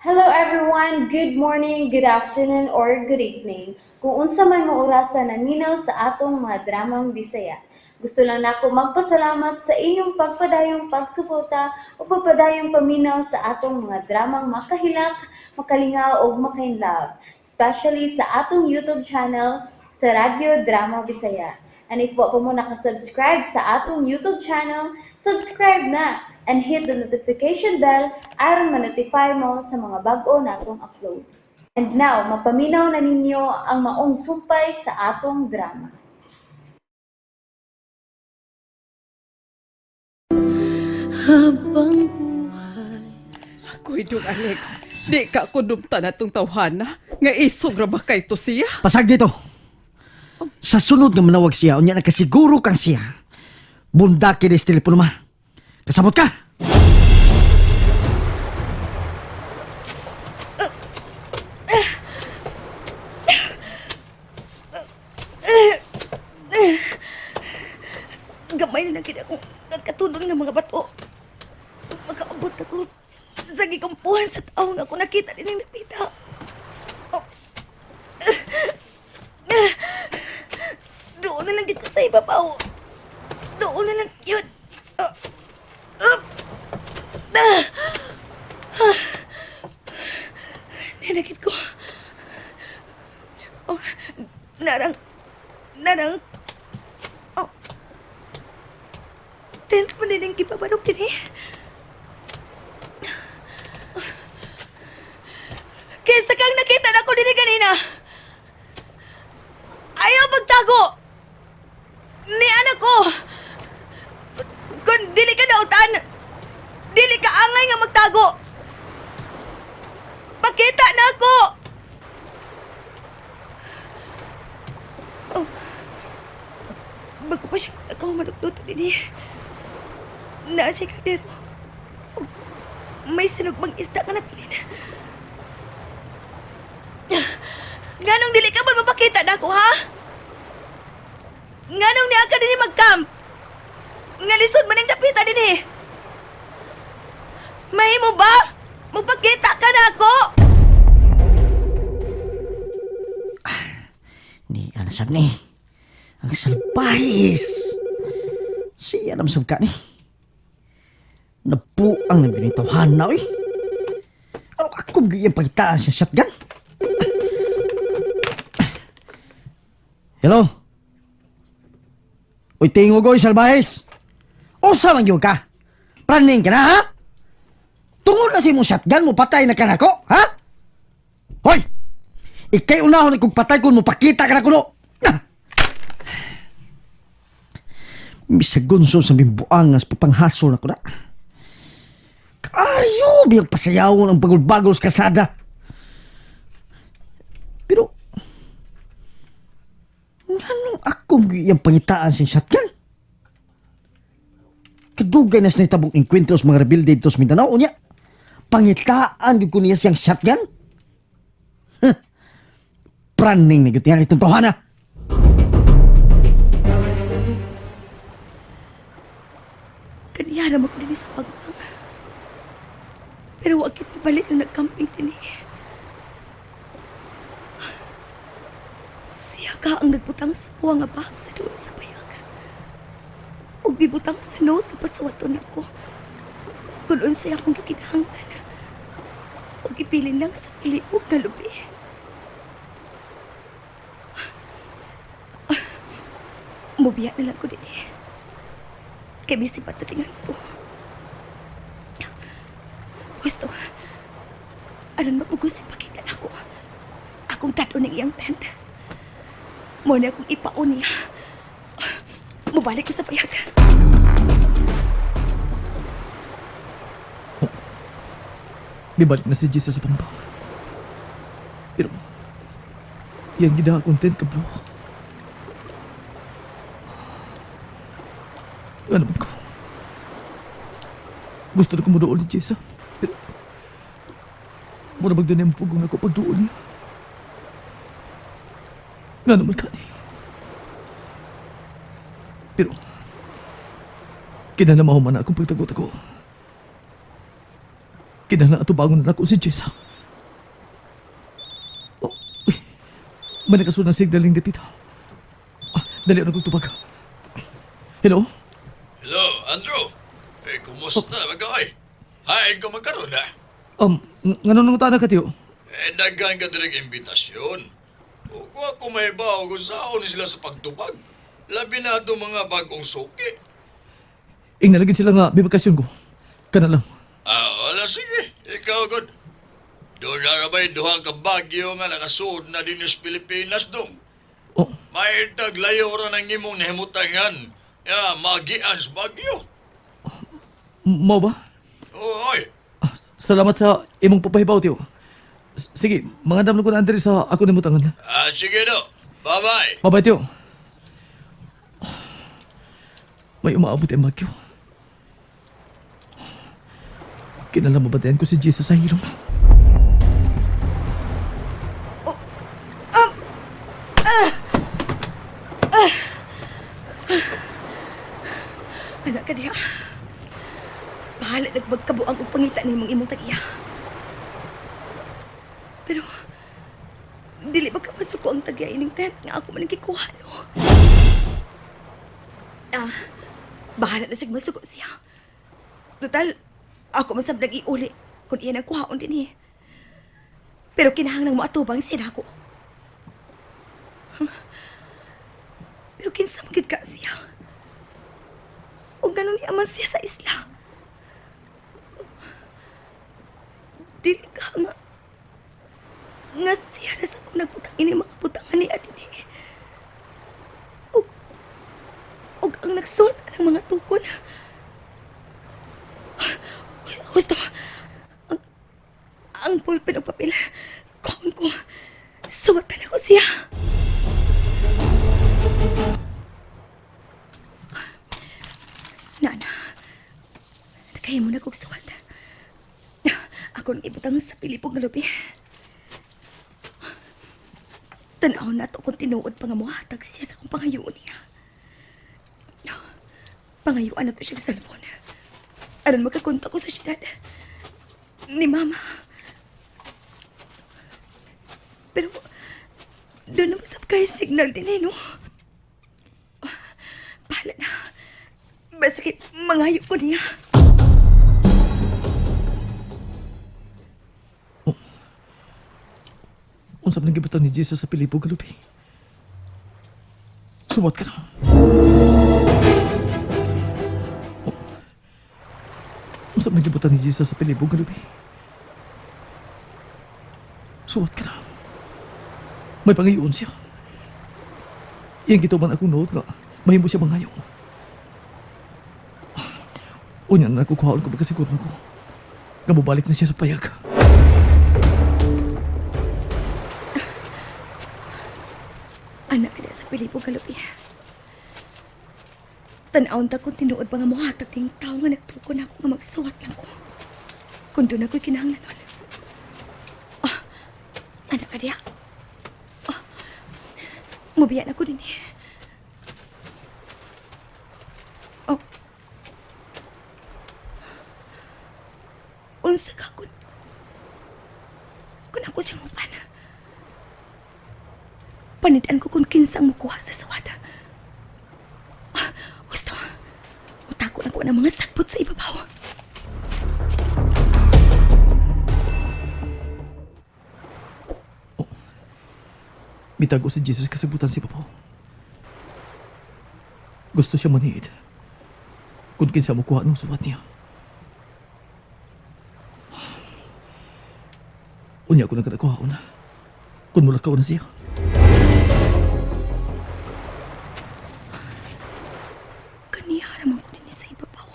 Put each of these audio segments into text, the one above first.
Hello everyone! Good morning, good afternoon, or good evening. Kung unsa man mo orasa naminaw sa atong mga dramang Bisaya. Gusto lang nako magpasalamat sa inyong pagpadayong pagsuporta o pagpadayong paminaw sa atong mga dramang makahilak, makalingaw ug makainlove, especially sa atong YouTube channel sa Radyo Drama Bisaya. And if wa pa mo nakasubscribe sa atong YouTube channel, subscribe na and hit the notification bell aron ma-notify mo sa mga bag-o natong uploads. And now, mapaminaw na ninyo ang maong sumpay sa atong drama. Habang buhay. Ako'y dong Alex, di ka ko dumta na itong tawhana. Nga isog ra ba kay to siya? Pasag dito. Sa sunod nga manawag siya, unya nakasiguro kang siya. Bundaki des telepono ma. Kasabot ka! Gamay na lang kita akong katulon nga mga bato. Makaabot ako sa gikampuhan sa tao nga ako nakita din ang napita. Oh. Doon na lang dito sa ibabaw. Doon na lang yun. Oh. Oh. Ah. Ah. Nanakit ko. Oh, narang, narang, oh, tent mo nilang gipabarok din eh. Kaysa kang nakita na ko din kanina. Ayaw magtago! Ni anak ko! Kung dili ka dautan, dili ka angay nga magtago! Pakita na ako! Oh. Bago pa siya ako malugluto din eh. Naa siya kaldero. Ug may sinugbang isda nga nabilin. Nganong dili ka man mapakita nako, ha? Nganong niya ka dinhi mag-camp? Nga lisod man ang dapita dinhi. Mahimo ba? Magpakita ka na ako! Ni anasab ni. Ang salbahis. Siya nam ka ni. Napuang ng binitawhan na oy. Ano akong giyang pagitaan siya shotgun? Hello? Uy, tingog oy, salbahis. Usa man gyud ka. Praning ka na, ha? Tungod na sa imong shotgun mo, patay na ka nako, ha? Hoy! Ikay unahon kung patay kun mo pakita ka na kuno. Ah! Misagunso sa bimbuangas papanghasol na ko na. Kayo, biyang pasayawon ang bagol-bagol sa kasada. Pero, nganong akong iyang pangitaan sa shotgun? Kadugay na sa nitabong enkwentro sa mga rebelde dito sa Mindanao. Unya, pangitaan gyud ko niya siyang shotgun? Huh. Praning na gyud tingali itong tohana. Kaniya naman ko din sa pagtang. Pero wag kit pabalik na nagcamping din eh. Siya ka ang nagbutang sa puwang nga bag sa dulo sa bayag. Ug bibutang sa note na pasawaton ako. Kung unsay akong gikinahanglan. Ug ipilin lang sa piliog na lubi. Mubiya na lang ko din eh. Kay busy pa tatingan ko. Gusto, aron mapugos si pakita na ako. Akong tato ng iyang tent. Mo na akong ipaon niya. Mubalik ko sa payag. Bibalik na si Jesus sa pangpang. Pero, yan gida content ka bro. Ano man ko? Gusto na kumuduol ni Jessa. Pero, muna magdun yung pugong ako pagduol niya. Nga naman ka ni. Pero, kinalamaw man akong pagtago-tago. Kinahanglan ato bangon na nako si Jessa. May nakasunod ng signaling dipita. Ah, dali na kong tubag. Hello? Hello, Andrew. Eh, kumusta na ba ka, oy? Hain ko magkaroon, ha? Ngano nang tana ka, tiyo? Eh, daghan ka direk imbitasyon. O kung ako may bawo kung saan sila sa pagtubag. Labi na itong mga bagong suki. Ing nalagin sila nga bibakasyon ko. Kana lang. Ah, wala, sige. Ikaw, good. Doon na rabay duha ka bagyo nga nakasuod na din sa Pilipinas dong. Oh, May taglayo ra ng imong nahimutangan. Ya, magian sa bagyo. mao ba? Oy, Ah, salamat sa imong papahibaw, tiyo. Sige, mga dam ko na Andre sa ako nimutangan. Ah, sige do. Bye-bye. Bye-bye, tiyo. May umaabot ang bagyo. Kinala mabatayan ko si Jesus sa hilom. Anak ka diha. Bahala nagmagkabuang og pangita nimong imong tag-iya. Pero dili ba ka masuko ang tag-iya ining tent nga ako man ang gikuha no? Ah, bahala na sig masuko siya. Total, ako man sab nag-iuli kung iyan ang kuhaon din eh. Pero kinahanglan mo atubang siya nako. Pero kinsa magid ka siya? O ganun niya man siya sa isla. Dili ka nga. Nga siya na sa kung nagbutang ini mga butangan ni Adini. Og ang nagsuot ang mga tukon. Gusto, ang pulpen o papel, kuhan ko, suwatan ako siya. Nana, nakaya mo na kong suwat. Ako nang ibutang sa pilipog nga lubi. Tanaw na to kung tinuod pa nga muhatag siya sa akong pangayuon niya. Pangayuan ako siyang cellphone. Aron makakontak ko sa syudad. Ni Mama. Pero, doon naman sa kay signal din eh, no? Bahala na. Basta kay mangayo ko niya. Unsa man ang gibutang ni Jesus sa Pilipo Galubi? Suwat ka na. Oh. Unsa man ang gibutang ni Jesus sa Pilipo Galubi? Suwat ka na. May pangayoon siya. Iyang gituman akong nood nga mahimo siya mangayo. Unya na nakukuhaon ko pagkasiguro ko. Nga mobalik na siya sa payag. Anak na sa Pilipo Galubi. Tanawon ta kung tinuod ba nga muhatag ting tao nga nagtukon ako nga magsuwat lang ko. Kung doon ako'y kinahanglanon. Ah, anak ka diya. Ah, mubiyan ako din eh. Oh. Unsa ka kun ako siyang upan. Panitan ko kung kinsang mukuha sa sawata. Ah, gusto. Utako na ko ng mga sakpot sa ibabaw. Bitago si Jesus kasabutan si Papa. Gusto siya maniid. Kung kinsa mo kuha ng suwat niya. Unya ko na kadakuhaon. Kung mulakaw na siya. Kaniya naman ko din sa ibabaw.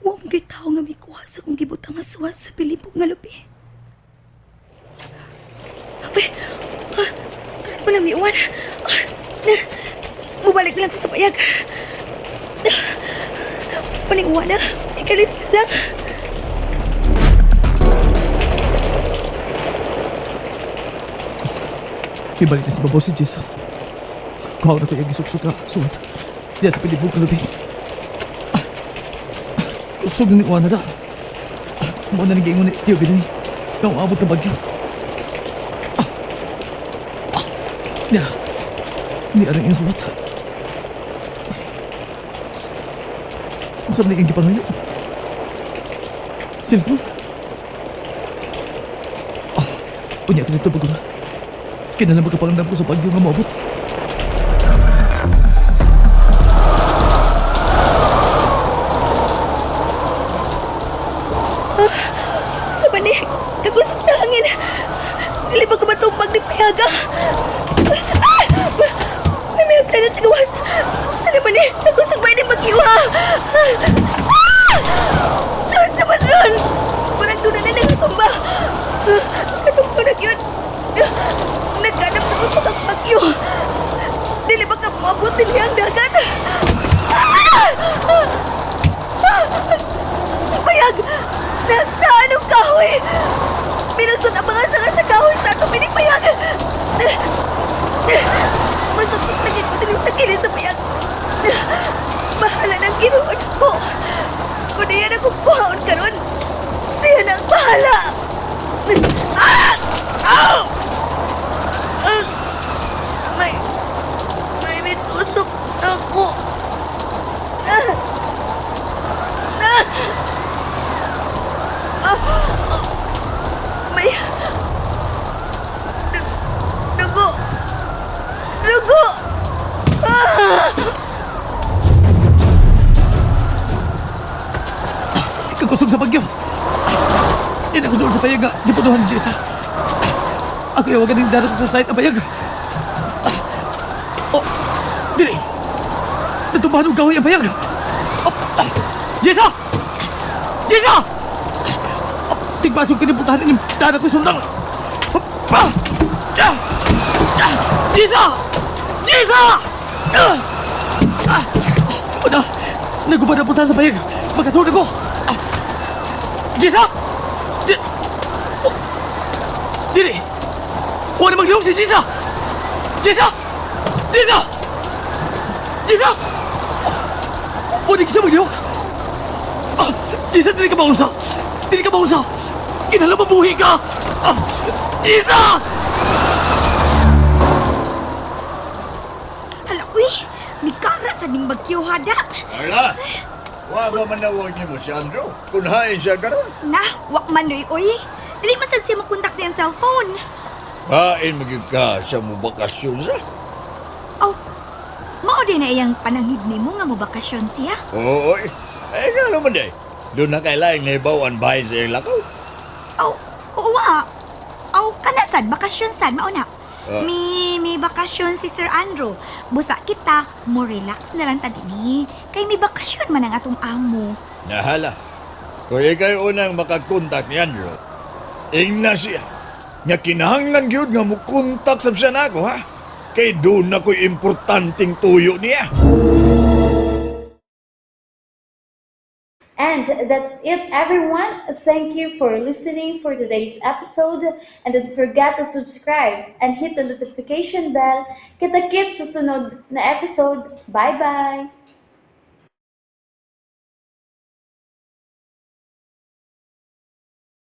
Huwag mong tao nga may kuha sa kong gibutang nga suwat sa pilipog nga lupi. Uy! Ah, kalit mo lang miuwan. Ah, na, mubalik na lang ko sa payag. Ah, gusto pa ning uwan na. Ikalit na lang. Ibalik na sa babaw si Jesus. Kuha na ko yung gisuksok na suwat. Diya sa pilibog kalubi. Ah, ah, Kusog na ni Juana da. Ah, Mao na nag-iingon ni Tio Binoy. Nga umaabot na bagyo. Niya. Niya rin yung suwat. Saan na yung gipangayo? Cellphone? Ah, unya ka nito bago na. Kinala magkapangandam ko sa bagyo nga maabot. Sa mani, kagusok sa hangin. Dili ba ka matumbag ni Payaga? Ah! May mayag sana sa gawas. Sa naman eh, kagusok ba ni bagyo ha? Ah! Sa man ron? Murag doon na nagkatumba. Katumba na yun. Nagkanam kagusok ang bagyo. Dili ba ka maabot din ang dagat? Ah! Payag! Nagsaan ang kahoy! Minusot ang mga sanga sa kahoy sa atong pinipayag! Masakit na gid ko diri sa kilid sa payag! Bahala ng Ginoo ko! Kung iya na kong kuhaon karon, siya na ang bahala! Ah! Ow! Ah! May... May nitusok ako! Ah! Ah! May... Dugo! Dugo! Ah! Kakusog sa bagyo. Yan ang kusog sa payag nga. Giputuhan ni Jessa. Ako yawagan ng darat sa site ang payag. Oh, dili. Natumbahan og kahoy ang payag. Oh, ah, Jessa! Jessa! Oh, tigpasok ka ni putahan ni darat ko sundang. Oh, pa! Ah! Ah! Jessa! Jessa! Ah! Ah! Una, nagubad ang putahan sa payag. Magkasunod ako. Ah! Jessa! Oh. Dili! Huwag na maglihok si Jessa! Jessa! Jessa! Jessa! Huwag na siya maglihok! Ah, Jessa, dili ka maunsa! Dili ka maunsa! Kinala mabuhi ka! Ah, Jessa! Hala, uy! Mikara sa ding bagyo hada! Carla, wa ba manawag nimo si Andrew? Kung hain siya karon. Na, wak man nuy, uy! Dili masad siya makontak sa iyang cellphone. Hain magyud ka siya mo bakasyon sa. Aw, mao din na iyang pananghid nimo nga mobakasyon siya. Oo, oy. Eh, nga naman day. Doon na kay laing naibawan bahin sa iyang lakaw. Aw, oo ah. Aw, kana sad, bakasyon sad, mao na. Ah. May bakasyon si Sir Andrew. Busa kita, mo relax na lang ta dinhi. Kay may bakasyon man ang atong amo. Nahala. Kung ika'y unang makakontak ni Andrew, ingna siya. Nga kinahanglan gyud nga mukontak sab siya nako, ha? Kay doon na ko'y importanteng tuyo niya. And that's it, everyone. Thank you for listening for today's episode. And don't forget to subscribe and hit the notification bell. Kita-kits sa sunod na episode. Bye-bye!